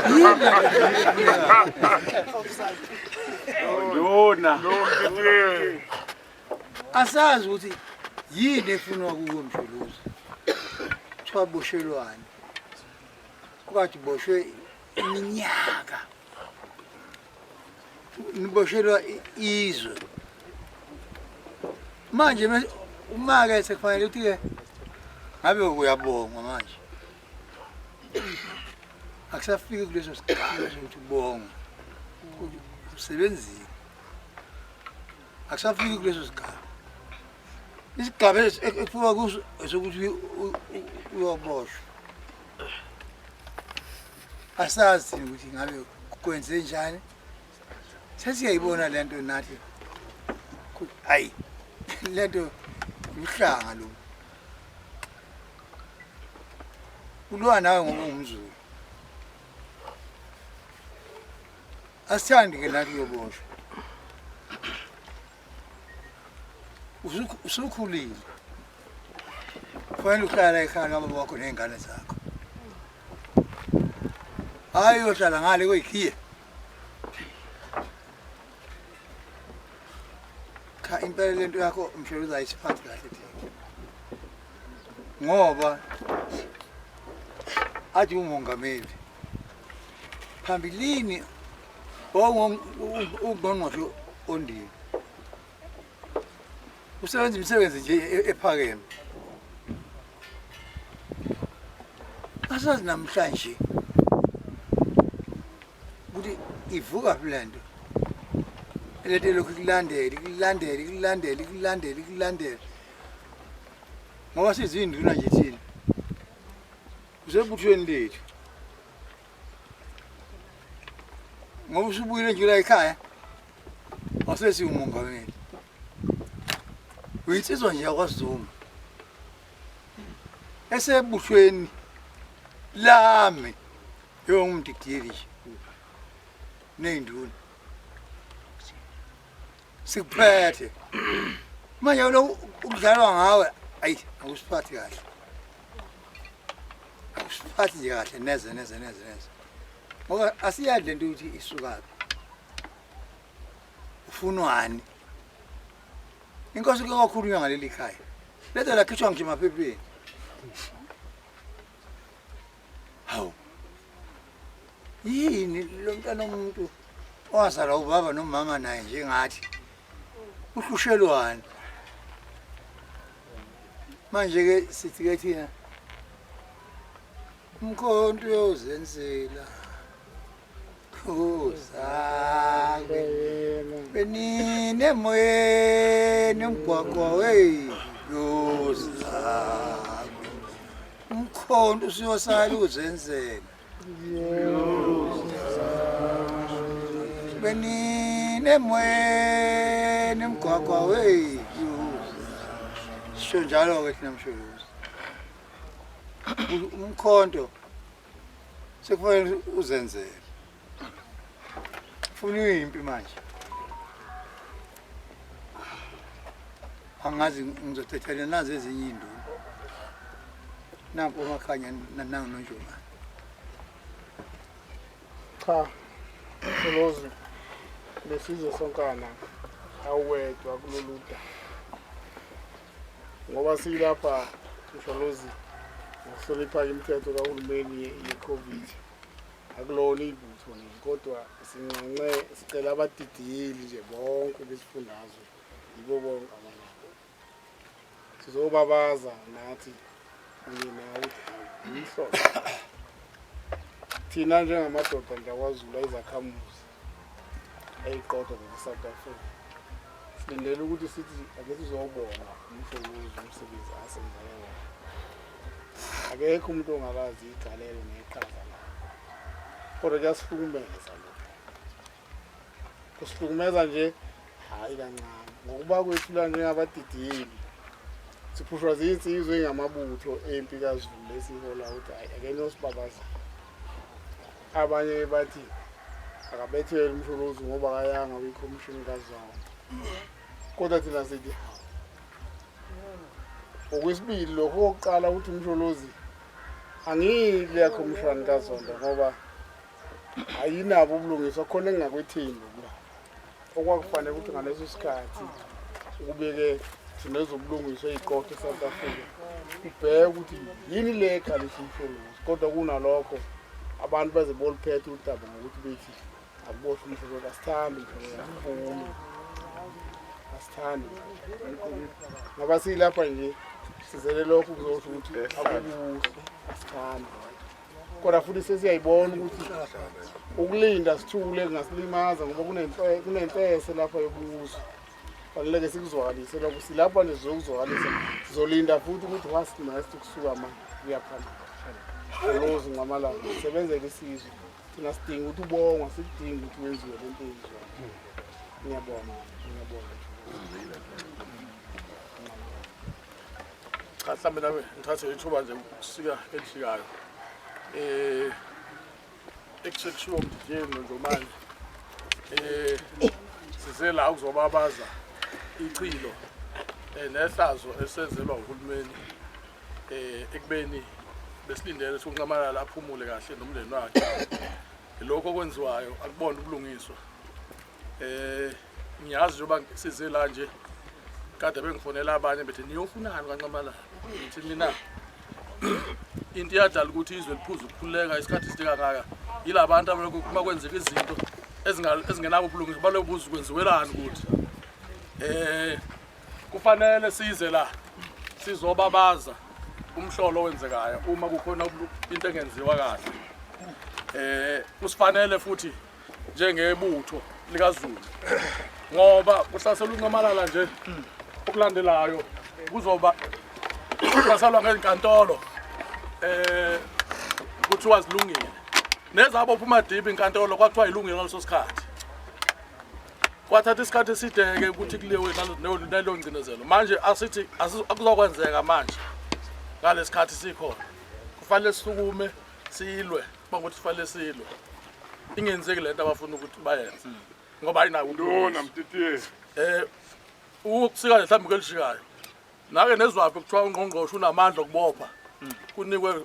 Yini? Nduna. Asazi ukuthi yini efunwa kuwe Msholozi. Kuthiwa boshelwani. Kukade uboshwe iminyaka. Niboshelwa izwe. Manje uma-ke sekufanele ukuthi-ke ngabe uyabongwa manje. Akusafiki kuleso sigaba sokuthi ubongwe. Usebenzile. Akusafiki kuleso sigaba. Isigaba ekufika kuso esokuthi uyoboshwa. Asazi ukuthi ngabe kwenze njani. Sesiyayibona lento nathi. Hayi lento uhlanga lo. Ulwa nawe ngoba ungumZulu. Asithandi ke nathi uyoboshwa. Usukhulile. Kufanele uhlale ekhaya nobaba wakho ney'ngane zakho. Hhayi uyohlala ngale kwey'khiye. Cha impela lento yakho Msholozi ayisiphathi kahle thina. Ngoba athi umongameli phambilini ungqongqoshe ondini usebenza imisebenzi nje ephakeme asazi namhlanje ukuthi ivuka phi le nto lento elokhu ikulandela ikulandela ikulandela ikulandela ikulandela ngoba sizinduna nje thina usebuthweni lethu ngoba usubuyile nje la ekhaya wasesiwumongameli uyinsizwa nje yakwaZuma esebuthweni lami yongumdidiyeli nje ney'nduna sikuphethe manje lo ukudlalwa ngawe ayi akusiphathi kahle akusiphathi nje kahle neze neze neze neze ngoba asiyazi lento ukuthi isukaphi ufunwani inkosi ke kwakhulunywa ngaleli khaya leza lakhishwa ngisho emaphepheni hawu yini lo mntana omuntu owazalwa ubaba nomama naye njengathi uhlushelwani manje ke sithi ke thina umkhonto uyozenzela uzakwe benine emoyeni umgwaqo wey yozakwe umkhonto usuyosala uzenzela benine emoyeni umgwaqo wey sisho njalo-ke thina msholozi umkhonto sekufanele uzenzele funa impi manje angazi ngizothathela nazi ezinye iy'nduna nampo omakhanya nanginonjomane Cha, Msholozi, lesizwe sonkana awuwedwa kulolu daba. Ngoba silapha Msholozi ngokuhlonipha imithetho kahulumeni ye-COVID. Akulona ibutho nje kodwa sinxenxe sicela abadidiyeli nje bonke besifundazwe yibo bonke abalapha. Sizobabaza nathi kunye nawe ukuthi hawu umhlolo. Thina njengamadoda nje akwaZulu ayizakhamuzi ayiqotho zase-South Africa silindele ukuthi sithi ake sizobonga umsholozi umsebenzi asenzele wona. Akekho umuntu ongalazi igalelo neqhaza lakhe, kodwa kuyasihlukumeza lokho. Kusihlukumeza nje hhayi kancane ngokuba kwethu la njengabadidiyeli siphushwa zinsizwa engamabutho empi kaZulu esihola ukuthi hhayi ake niyosibabaza. Abanye bathi akabethele umsholozi ngoba akayanga kwikhomishini kaZondo, kodwa thina sithi hawu. Okwesibili lokho okokuqala ukuthi umsholozi angiyi kuleya khomishani kaZondo ngoba Ayinabo ubulungiswa khona engingakwethembi kulapha. Okwakufanele ukuthi ngaleso sikhathi ukubeke thina ezobulungiswa ey'qotho e-South Africa ubheke ukuthi yini le ekhalisa uMsholozi kodwa kunalokho abantu baze boluphethe udaba ngokuthi bethi akuboshwe uMsholozi. Asithandi uMsholozi, asifuni, asithandi ngoba siyilapha nje sizele lokho kuzosho ukuthi akukuhle, asithandi kodwa futhi sesiyayibona ukuthi ukulinda sithule kungasilimaza ngoba kunenhlese lapha yobuzwe. Faneleke sikuzwakalise lokho, silapha nje sizokuzwakalisa, sizolinda futhi ukuthi what's next kusuka manje kuya phambili. Sholozi Nxamalala, sisebenzele isizwe thina, sidinga ukuthi ubongwa, sikudinga ukuthi wenziwe le nto eyenziwayo. Ngiyabonga, ngiyabonga. Cha, mhlawumbe nami ngithathe ithuba nje ukusika elifikayo ekusekushiwo mdidiyeni nonjomane. Size la ukuzobabaza ichilo nehlazo esenzelwa uhulumeni ekubeni besilindele ukuthi uNxamalala aphumule kahle nomndeni wakhe. Lokho okwenziwayo akubona ubulungiswa. Ngiyazi njengoba size la nje kade bengifonela abanye bethi niyofunani kaNxamalala, ngithi mina into iyadala ukuthi izwe liphuze ukukhululeka isikhathi eside kangaka yila bantu abalokhu uma kwenzeka izinto ezingenabo ubulungiswa balobuza kwenziwelani ukuthi kufanele size la sizobabaza umhlolo owenzekayo uma kukhona into engenziwa kahle. Kusifanele futhi njengebutho likaZulu ngoba kuhlasela uNxamalala nje okulandelayo kuzoba kuhlaselwa ngezinkantolo kuthiwa zilungile nezabo phuma deep inkantolo kwathiwa ilungile ngaleso sikhathi. Kwathatha isikhathi eside-ke ukuthi kuliwe naleyo ngcinezelo. Manje asithi akuzokwenzeka manje ngalesikhathi sikhona, kufanele sisukume silwe, bangokuthi kufanele silwe ingenzeki lento abafuna ukuthi bayenze ngoba ayinawo Nduna Mtitiye. Ukusika nje mhlawumbe kwelishikayo nake nezwaphi kuthiwa ungqongqoshe unamandla okubopha kunikwe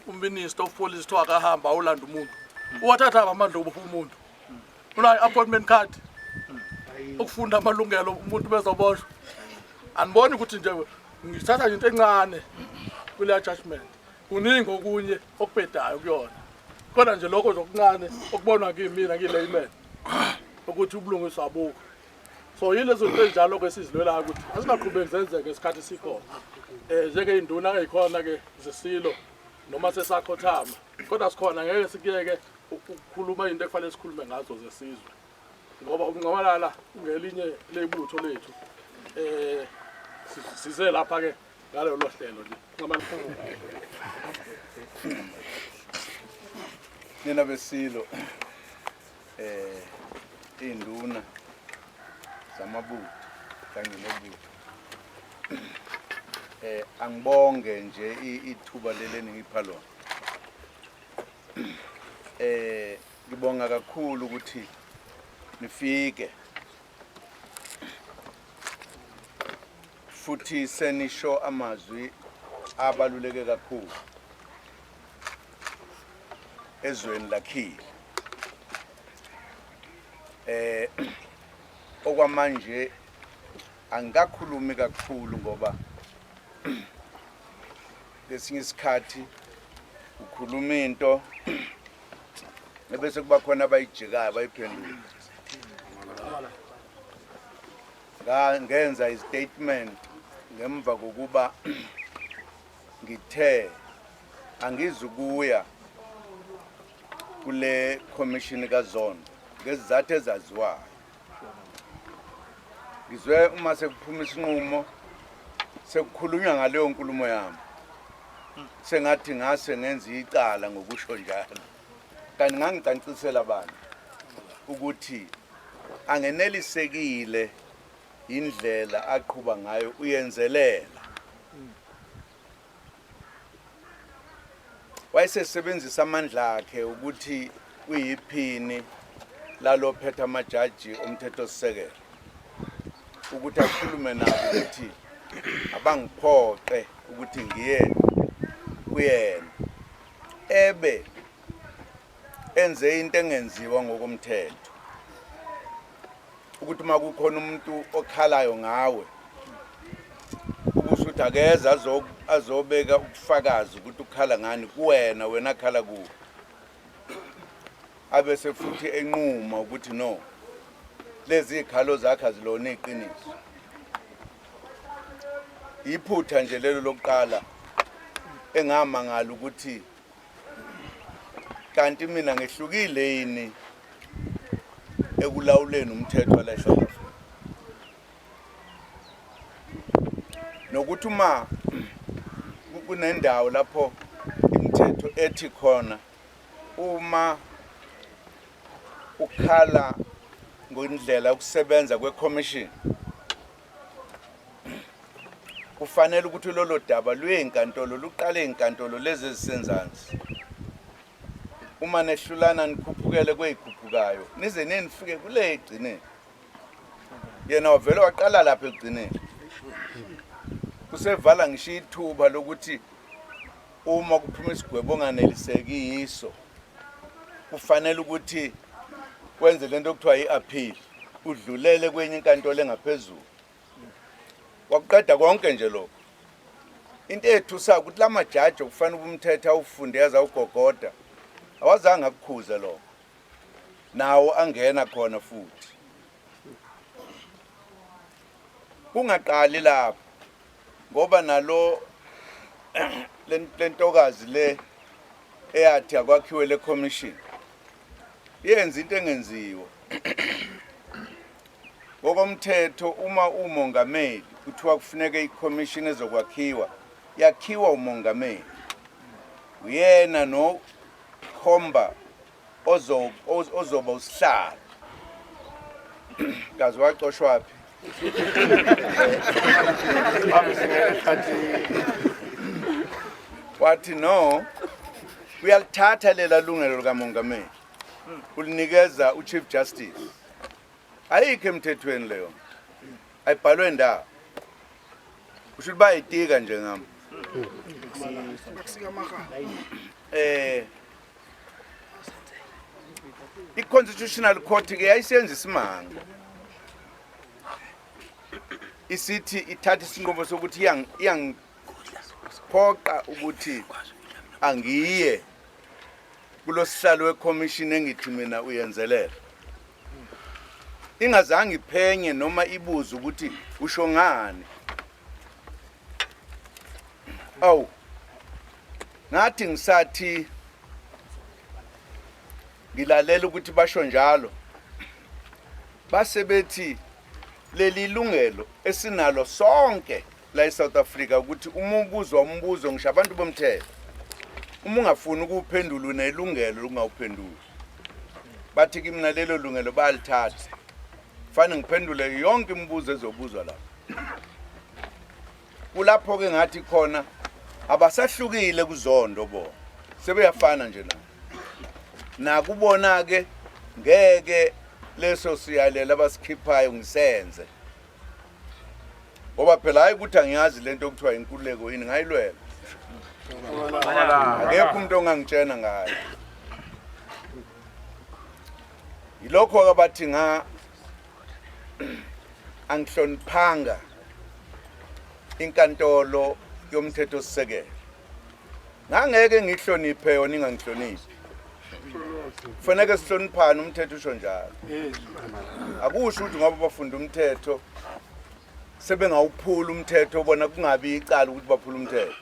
uminister of police kuthiwa akahamba awulanda umuntu uwathatha amandla okubopha umuntu unayo appointment card ukufunda amalungelo umuntu bezoboshwa. Aniboni ukuthi nje ngithatha nje into encane kuleya judgment, kuningi okunye okubhedayo kuyona kodwa nje lokho nje okuncane okubonwa kimina ngilayman ukuthi ubulungiswa abukho. So yilezo zinto ezinjalo-ke sizilwelayo ukuthi asingaqhubeki zenzeke ngesikhathi sikhona njengey'nduna ey'khona-ke zesilo noma sesakhothama kodwa sikhona ngeke sikuyeke ukukhuluma into ekufanele sikhulume ngazo zesizwe ngoba uNxamalala ungelinye lebutho lethu. Size lapha-ke ngalolo hlelo nje. Nina besilo induna zamabutho kanye nebutho angibonge nje ithuba leli eningipha lona. Ngibonga kakhulu ukuthi nifike futhi senisho amazwi abaluleke kakhulu ezweni lakhile. Okwamanje angikakhulumi kakhulu ngoba lesinye isikhathi ukhuluma into ebese kuba khona abayijikayo bayiphendula. Ngenza istatement ngemva kokuba ngithe angizukuya kule commission kaZondo ngezizathu ezaziwayo. Ngizwe uma sekuphuma isinqumo sekukhulunywa ngaleyo nkulumo yami sengathi ngase ngenza icala ngokusho njalo, kanti ngangicancisela abantu ukuthi angenelisekile indlela aqhuba ngayo uyenzelela. Wayesesebenzisa amandla akhe ukuthi uyiphini lalophetha amajaji omthethosisekelo ukuthi akhulume nabo ukuthi abangiphoqe ukuthi ngiye kuyena ebe Enze into engenziwa ngokomthetho. Ukuthi uma kukhona umuntu okhalayo ngawe ubusho ukuthi akeze azobeka ubufakazi ukuthi ukhala ngani kuwena, wena akhala kuwe. Abese futhi enquma ukuthi no, lezi zikhalo zakhe azilona iqiniso. Iphutha nje lelo lokuqala engamangala ukuthi kanti mina ngehlukile yini ekulawuleni umthetho wala eSouth Africa. Nokuthi uma kunendawo lapho imithetho ethi khona uma ukhala ngendlela yokusebenza kwe-commission kufanele ukuthi lolo daba luye enkantolo, luqale enkantolo lezi ezisenzansi. Uma nehlulana nikhuphukele kweyikhuphukayo nize nenifike kule egcineni. Yena wavele waqala lapha ekugcineni, usevala ngisho ithuba lokuthi uma kuphuma isigwebo onganeliseki yiso kufanele ukuthi wenze lento okuthiwa i-appeal, udlulele kwenye inkantolo engaphezulu. Wakuqeda konke nje lokho. Into ethusa ukuthi lamajaji okufanele umthetho awufunde yaze awugogoda awazange akukhuze lokho, nawo angena khona futhi. Kungaqali lapho ngoba nalo lentokazi le eyathi akwakhiwe le commission yenza into engenziwa ngokomthetho. Uma umongameli kuthiwa kufuneka i-commission ezokwakhiwa, yakhiwa umongameli, uyena nokhomba ozoba usihlalo. Kazi wacoshwaphi? Wathi no, uyalithatha lela lungelo likamongameli, ulinikeza uChief Justice. Ayikho emthethweni leyo, ayibhalwe ndawo. Kusho ukuthi bayitika nje ngami. I-Constitutional Court ke yayisenza isimanga, isithi ithatha isinqumo sokuthi iyangiphoqa ukuthi angiye kulosihlalo wekhomishini engithi mina uyenzelela, ingazange iphenye noma ibuze ukuthi usho ngani. Awu, ngathi ngisathi ngilalela ukuthi basho njalo, base bethi leli lungelo esinalo sonke la eSouth Africa ukuthi uma ubuzwa umbuzo, ngisho abantu bomthetho, uma ungafuni ukuwuphendula unelungelo lokungawuphenduli. Bathi kimi lelo lungelo bayalithatha, fanele ngiphendule yonke imibuzo ezobuzwa lapha. Kulapho-ke ngathi khona abasahlukile kuzondo, bona sebeyafana nje na nakubona-ke. Ngeke leso siyalela abasikhiphayo ngisenze, ngoba phela hayi ukuthi angiyazi lento okuthiwa inkululeko yini, ngayilwela, akekho umuntu ongangitshena ngayo. Yilokho-ke abathi nga angihloniphanga inkantolo yomthetho sisekelo. Ngangeke ngihloniphe yona ingangihloniphi. Kufanele sihloniphane, umthetho usho njalo. Akusho ukuthi ngoba bafunda umthetho sebengawuphula umthetho, bona kungabi icala ukuthi baphula umthetho,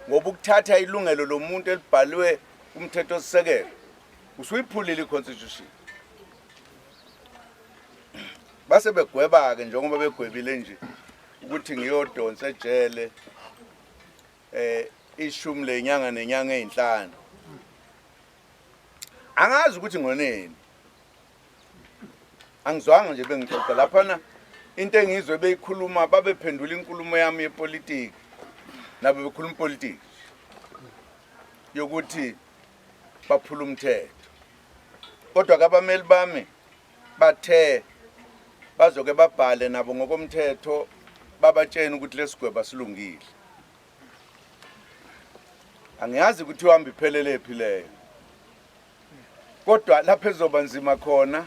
ngoba ukuthatha ilungelo lomuntu elibhalwe kumthetho sisekelo usuyiphulile i-constitution. Base begweba-ke njengoba begwebile nje ukuthi ngiyodonsa ejele ishumi lenyanga nenyanga ezinhlanu. Angazi ukuthi ngoneni, angizwanga nje bengixoxa laphana. Into engizwe beyikhuluma, babephendula inkulumo yami yepolitiki, nabo bekhuluma ipolitiki yokuthi baphula umthetho. Kodwa kabameli bami bathe bazoke babhale nabo ngokomthetho, babatshena ukuthi lesigweba silungile. Angiyazi ukuthi uhamba iphelele phi leyo. Kodwa lapho ezoba nzima khona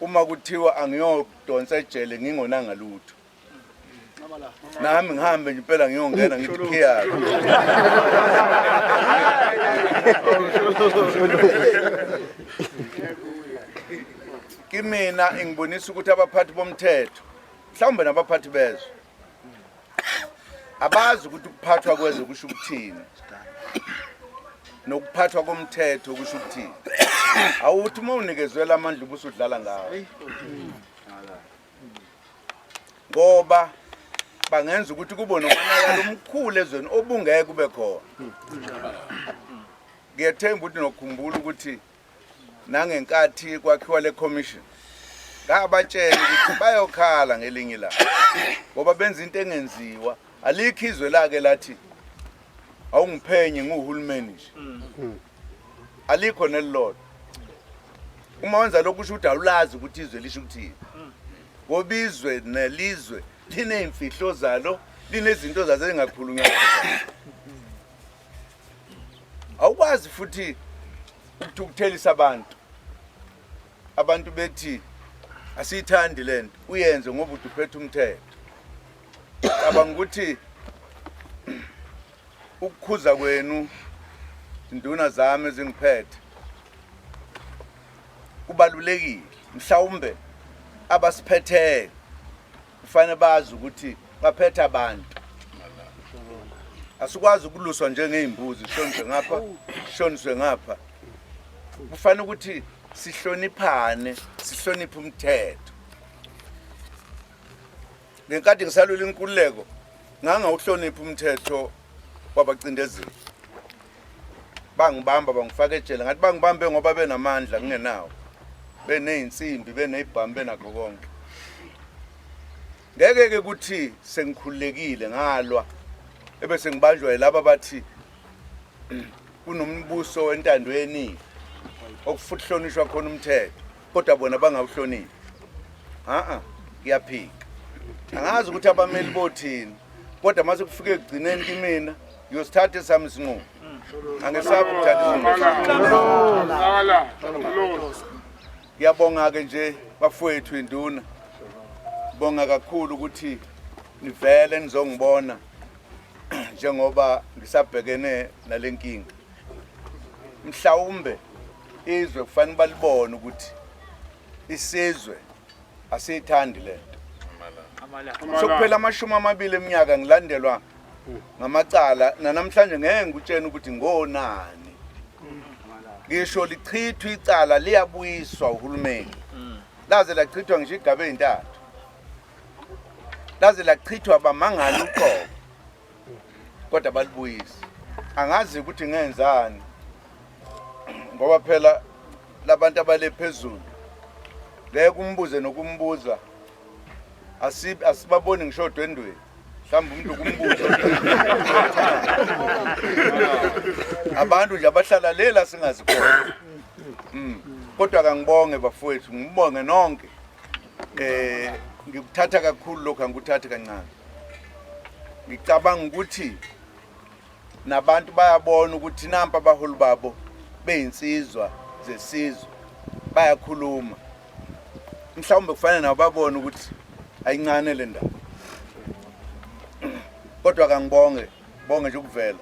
uma kuthiwa angiyodonsa ejele ngingonanga lutho. Nami ngihambe nje impela ngiyongena ngithi khiyaphi. Kimina ingibonisa ukuthi abaphathi bomthetho mhlawumbe nabaphathi bezwe abazi ukuthi ukuphathwa kwezwe kusho ukuthini nokuphathwa komthetho kusho ukuthini. Awuthi uma unikezwe lamandla ubusudlala ngawo, ngoba bangenza ukuthi kube nomonakalo omkhulu ezweni obungeke ube khona. Ngiyethemba ukuthi nokhumbula ukuthi nangenkathi kwakhiwa le commission ngabatshela ukuthi bayokhala ngelinye ilanga ngoba benza into engenziwa. Alikho izwe lake lathi awungiphenye nguhulumeni nje, alikho nelilodwa. Uma wenza lokhu kusho ukuthi awulazi ukuthi izwe lisho ukuthini, ngoba izwe nelizwe liney'mfihlo zalo, linezinto zazo ezingakhulunywa. Awukwazi futhi ukuthukuthelisa abantu, abantu bethi asiyithandi lento uyenze ngoba uthi uphethe umthetho. Cabanga ukuthi ukukhuza kwenu induna zami ezingiphethe kubalulekile. Mhlawumbe abasiphetheyo kufanele bazi ukuthi baphethe abantu. Asikwazi ukuluswa njengey'mbuzi, sishoniswe ngapha sishoniswe ngapha. Kufanele ukuthi sihloniphane, sihloniphe umthetho. Ngenkathi ngisalwela inkululeko ngangawuhloniphi umthetho wabacindezeli. Bangibamba bangifaka ejele, ngathi bangibambe ngoba benamandla ngingenawo, beney'nsimbi, beney'bhamu, benakho konke. Ngeke-ke ukuthi sengikhululekile ngalwa ebese ngibanjwa yilaba bathi kunombuso wentando yeningi okufuthi hlonishwa khona umthetho, kodwa bona bangawuhloniphi. A-a, ngiyaphika. Angazi ukuthi abameli bothini, kodwa mase kufike ekugcineni kimina ngiyosithatha esami isinqumo. Angesabi ukuthatha isinqumo. Ngiyabonga-ke nje bafowethu, induna. Bonga kakhulu ukuthi nivele nizongibona njengoba ngisabhekene nale nkinga. Mhlawumbe izwe kufanele balibone ukuthi isizwe asiyithandi lento. Sokuphela 20 eminyaka ngilandelwa ngamacala, nanamhlanje ngeke ngikutshene ukuthi ngonani. Ngisho lichithwa icala liyabuyiswa uhulumeni. Laze lachithwa ngisho igaba ezintathu. Laze lachithwa bamangala uqobo. Kodwa balibuyisa. Angazi ukuthi ngenzani. Ngoba phela labantu abale phezulu ngeke umbuze nokumbuza, asibaboni ngisho odwendweni. Mhlawumbe umuntu kumbuzo abantu nje abahlala lela singazi khona. Kodwa kangibonge bafowethu, ngibonge nonke. Ngikuthatha kakhulu lokho, angikuthathi kancane. Ngicabanga ukuthi nabantu bayabona ukuthi nampa abaholi babo beyinsizwa zesizwe bayakhuluma. Mhlawumbe kufanele nabo babone ukuthi ayincane le ndaba. Kodwa kangibonge, bonge nje ukuvela.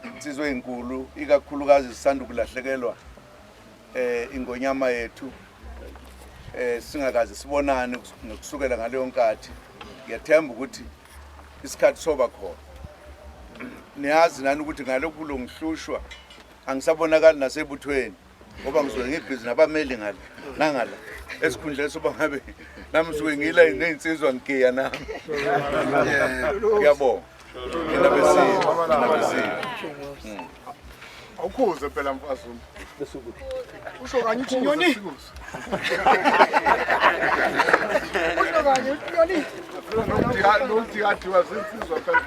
Insizwa ezinkulu ikakhulukazi sisanda ukulahlekelwa ingonyama yethu, singakaze sibonane nokusukela ngaleyo nkathi. Ngiyathemba ukuthi isikhathi soba khona. Niyazi nani ukuthi ngalokhu longihlushwa angisabonakali nasebuthweni, ngoba ngisuke ngibhizi nabameli ngala nangala, esikhundleni soba ngabe nami ngisuke ngila ney'nsizwa ngigiya nami. Ngiyabonga. Nina besizwe, nina besizwe. Awukhuze phela mfazulu. Usho kanye uthi nyoni. Usho kanye uthi nyoni. Nokudikadiwa zinsizwa phela.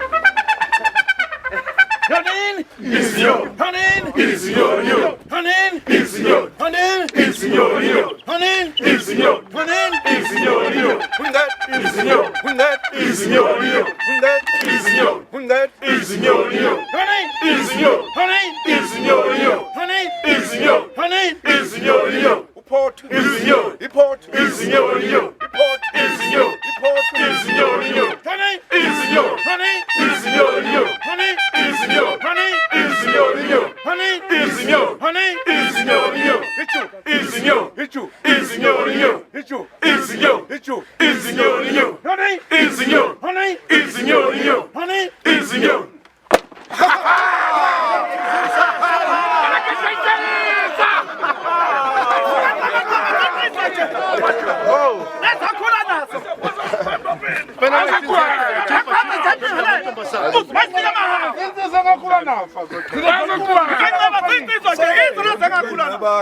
Nonini? Izinyoni. Nonini? Izinyoni. Nonini? Izinyoni. Nonini? Izinyoni. Nonini? Izinyoni. Nonini? Izinyoni. Ungat izinyoni. Ungat izinyoni. Ungat izinyoni. Ungat izinyoni. Nonini? Izinyoni. Nonini? Izinyoni. Nonini? Izinyoni. Nonini? Izinyoni, izinyoni, izinyoni, izinyoni, izinyoni, izinyoni, izinyoni, izinyoni, izinyoni.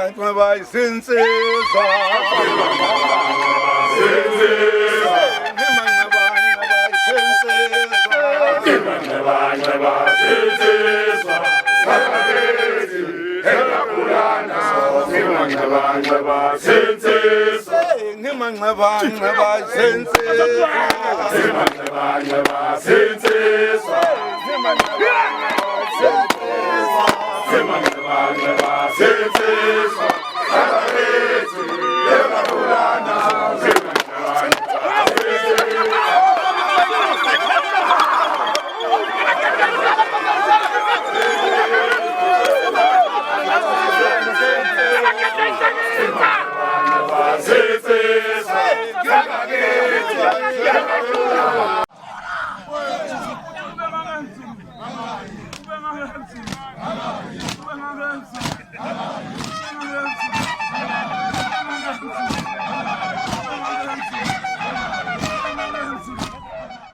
Nxeba isinsizwa. Nxeba nxeba isinsizwa. Nxeba nxeba isinsizwa. Nxeba nxeba isinsizwa.